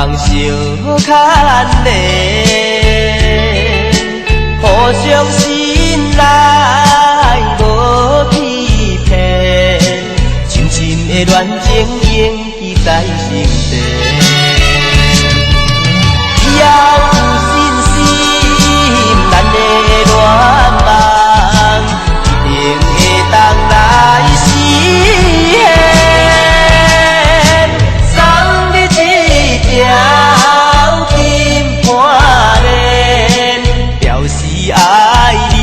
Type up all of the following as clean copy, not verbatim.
夢相牽連，互相信賴無欺騙，深深的戀情銘記在心底。只要有信心，咱的願望一定會當來實現。送你這條金盤鏈，表示愛你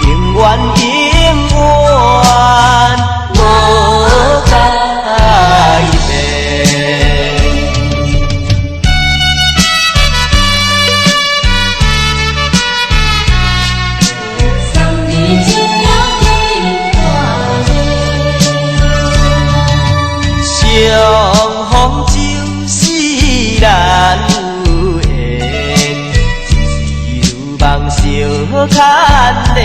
永遠永遠無改變。送你這條金盤鏈。相逢就是咱有緣，一世如夢相牽連，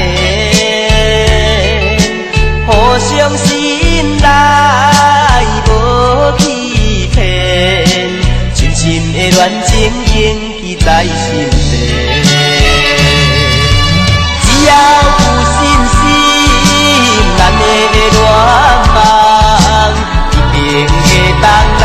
互相信賴無欺騙，深深的戀情銘記在心底。只要有信心，咱的願望一定會當來